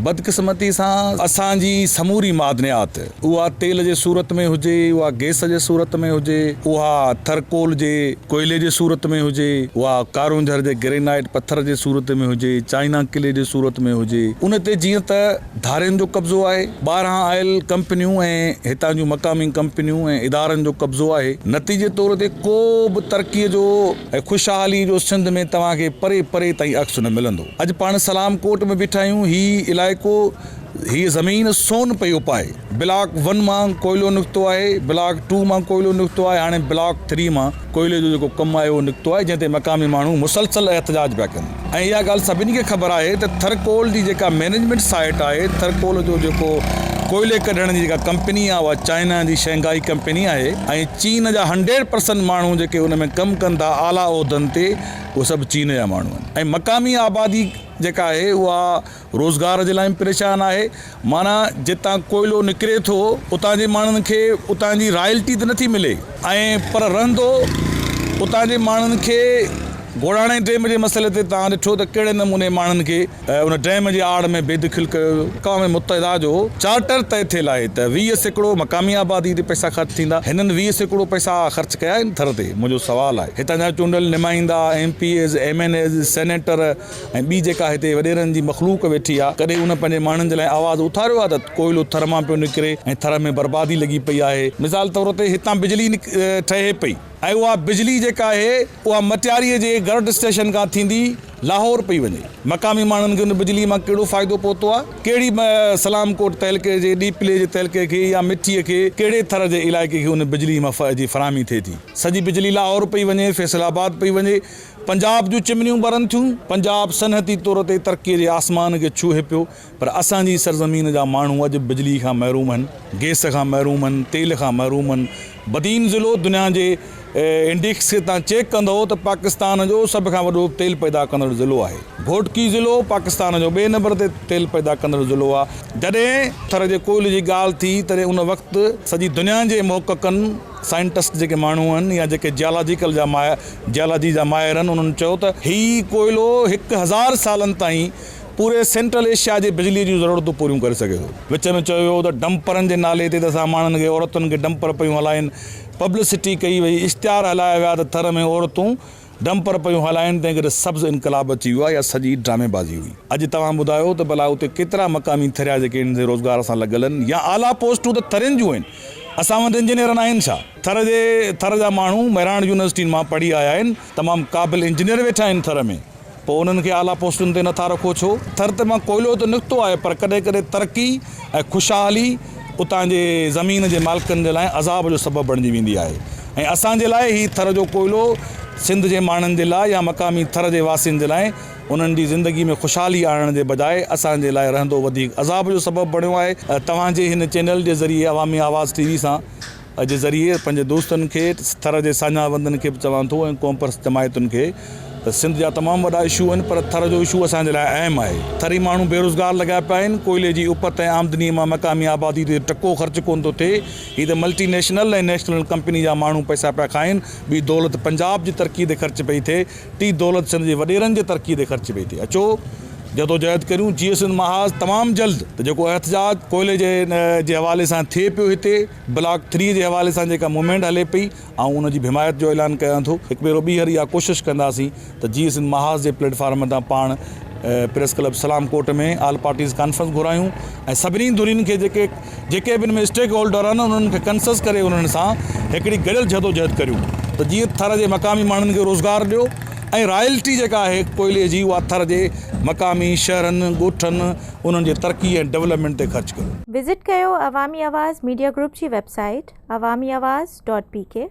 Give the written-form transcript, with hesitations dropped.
بدقسمتي سان اسان جي سموري معدنيات اها تيل جي صورت ۾ هجي، اها گئس جي صورت ۾ هجي، اها ٿرڪول جي ڪوئلي جي صورت ۾ هجي، اها ڪارونجهر جي گرينائيٽ پٿر جي صورت ۾ هجي، چائنا قلعي جي صورت ۾ هجي، ان تي جيئن ته ڌارين جو قبضو آهي، ٻاهران آيل ڪمپنيون ۽ هتان جون مقامي ڪمپنيون ۽ ادارن جو قبضو آهي، نتيجي طور تي ڪو به ترقي جو ۽ خوشحالي جو سنڌ ۾ توهان کي پري پري تائين عڪس نه ملندو. اڄ پاڻ سلام ڪوٽ ۾ بيٺا آهيون، هي علائقو، هيء زمين سون پئي اپائي. بلاڪ ون مان ڪوئلو نڪتو آهي، بلاڪ ٽو مان ڪوئلو نڪتو آهي، هاڻي بلاڪ ٿري مان ڪوئلي جو جيڪو ڪم آهي اهو نڪتو آهي، جنهن تي مقامي ماڻهو مسلسل احتجاج پيا ڪن ۽ اها ڳالهه سڀني کي خبر آهي ته ٿرڪول جي جيڪا مئنيجمينٽ سائيٽ آهي، ٿرڪول جو جيڪو ڪوئلي ڪڍڻ جي جيڪا ڪمپني آهي اها چائنا جي شنگهائي ڪمپني آهي ۽ چين جا هنڊريڊ پرسنٽ ماڻهو جيڪي ان ۾ ڪم ڪن ٿا اعليٰ عهدن تي اهي سڀ چين جا ماڻهو آهن ۽ مقامي آبادي جيڪا آهي اها روزگار جي لاء به پريشان آهي معنيٰ جتان ڪوئلو نڪري ٿو اتان جي ماڻهن کي اتان جي رائلٽي ته نٿي ملي ۽ پر رهندو اتان جي ماڻهن کي گوڙاڻي ڊيم جي مسئلي تي توهان ڏٺو ته ڪهڙي نموني ماڻهن کي ان ڊيم جي آڙ ۾ بيدخل ڪيو ويو. اقوام متحده جو چارٽر طئي ٿيل آهي ته 20% مقامي آبادي تي پئسا خرچ ٿيندا. هنن 20% پئسا خرچ ڪيا آهن ٿر تي؟ منهنجو سوال آهي. هتان جا چونڊيل نمائندا، M P As, M N As, senator ۽ ٻي جيڪا هتي وڏيرن جي مخلوق ويٺي آهي، ڪڏهن ان پنهنجي ماڻهن جي لاء آواز اٿاريو آهي ته ڪوئلو ٿر مان پيو نڪري ۽ ٿر ۾ بربادي لڳي پئي آهي. مثال طور تي هتان بجلي ٺهي پئي ۽ اها بجلي جيڪا آهي اها مٽياريء جي گرڊ اسٽيشن کان ٿيندي لاهور پئي وڃي. مقامي ماڻهن کي ان بجلي مان ڪهڙو فائدو پهتو آهي؟ ڪهڙي سلام ڪوٽ تعلقي جي ڏيپلي جي تعلقي کي يا مٺيء کي ڪهڙي ٿر جي علائقي کي ان بجلي مان جي فراهمي ٿئي ٿي؟ سڄي بجلي لاهور پئي وڃي، فيصل آباد پئي وڃي. پنجاب جون چمنيون ٻرن ٿيون. پنجاب صنعتي طور تي ترقيء جي آسمان کي ڇهي پيو پر اسان جي سرزمين جا ماڻهو اڄ به بجلي کان محروم آهن، گئس کان محروم آهن، تيل کان محروم آهن. بدين ضلعو دنيا جي انڊيڪس کي تان چيڪ ڪندؤ ته پاڪستان جو سڀ کان وڏو تيل پيدا ڪندڙ ضلعو آهي. گهوٽڪي ضلعو پاڪستان جو ٻئي نمبر تي تيل پيدا ڪندڙ ضلعو آهي. جڏهن ٿر جي ڪوئلي جي ڳالهه ٿي تڏهن ان وقت سڄي دنيا جي محققن، سائنٽسٽ جيڪي ماڻهو آهن يا جيڪي جيالاجيڪل جا جيالاجي جا ماهر آهن انهن چيو ته هي ڪوئلو هڪ هزار سالن تائين پوري سينٽرل ايشيا جي بجلي جون ضرورتون پوريون ڪري سگهي ٿو. وچ ۾ چيو ويو ته ڊمپرن جي نالي تي ته اسان ماڻهن کي عورتن کي ڊمپر پيون هلائين، پبلسٽي ڪئي وئي، اشتهار هلايا ويا ته ٿر ۾ عورتون ڊمپر پيون هلائين تنهن ڪري سبز انقلاب اچي ويو آهي اها سڄي ڊرامي بازي هئي. اڄ توهان ٻڌايو ته ڀلا اتي ڪيترا مقامي ٿريا جيڪي ان روزگار سان لڳل آهن يا اعليٰ پوسٽون ته ٿرين جون آهن اسان وٽ انجنيئر ناهن ڇا؟ ٿر جي ٿر جا ماڻهو مهراڻ يونيورسٽين مان پڙهي آيا آهن تمام قابل انجنيئر ويٺا آهن ٿر ۾. پوء انهن کي اعليٰ پوسٽن تي نٿا رکو ڇو؟ ٿر تي مان ڪوئلو ته نڪتو آهي پر ڪڏهن ڪڏهن ترقي ۽ خوشحالي اتان جي زمين جي مالڪن جي لاء عذاب جو سبب بڻجي ويندي آهي ۽ اسان جي لاء هي ٿر جو ڪوئلو سنڌ جي ماڻهن جي لاء يا مقامي ٿر جي واسين جي لاء انهن جي زندگي ۾ خوشحالي آڻڻ جي بجاء اسان جي لاء رهندو وڌيڪ عذاب جو سبب بڻيو آهي. توهان جي هن چينل جي ذريعي عوامي آواز ٽي وي سان جي ذريعي پنهنجي دوستن کي، ٿر جي ساڃاهه وندن کي به چوان ٿو ۽ قومپرست جماعتن کي ته سنڌ جا تمام وڏا اشو آهن پر ٿر جو اشو اسان جي لاء اهم آهي. ٿري ماڻهو بيروزگار لڳا پيا آهن، ڪوئلي جي اپت ۽ آمدنيء مان مقامي آبادي تي ٽڪو خرچ ڪونه ٿو ٿئي. هي ته ملٽي نيشنل ۽ نيشنل ڪمپني جا ماڻهو پئسا پيا کائين، ٻي دولت پنجاب جي ترقي تي خرچ پئي ٿئي، ٽي دولت سنڌ جي وڏيرن جي ترقي تي خرچ پئي ٿئي. اچو جدوجهد ڪريون، جيئي سنڌ محاذ تمام جلد ته جيڪو احتجاج ڪوئلي جي جي حوالي سان ٿئي پيو هتي بلاڪ ٿري جي حوالي سان جيڪا موومينٽ هلي پئي آئون ان جي به حمايت جو اعلان ڪيان ٿو. هڪ ڀيرو ٻيهر اها ڪوشش ڪنداسين ته جيئي سنڌ محاذ جي پليٽ فارم تان پاڻ press club Salamkot ۾ all parties conference گهرايون ۽ سڀني ڌرين کي جيڪي جيڪي به ان ۾ اسٽيڪ هولڊر آهن انهن کي ڪنسس ڪري انهن سان هڪڙي گڏيل جدوجهد ڪريون ته جيئن ٿر جي مقامي ماڻهن کي روزگار ڏيو ۽ رائلٽي جيڪا آهي ڪوئلي جي اها ٿر جي مقامي شهرن ڳوٺن انهن جي ترقي ۽ ڊولپمينٽ تي خرچ ڪريو. وزٽ ڪيو عوامي آواز ميڊيا گروپ جي web site Awami Awaz dot P K.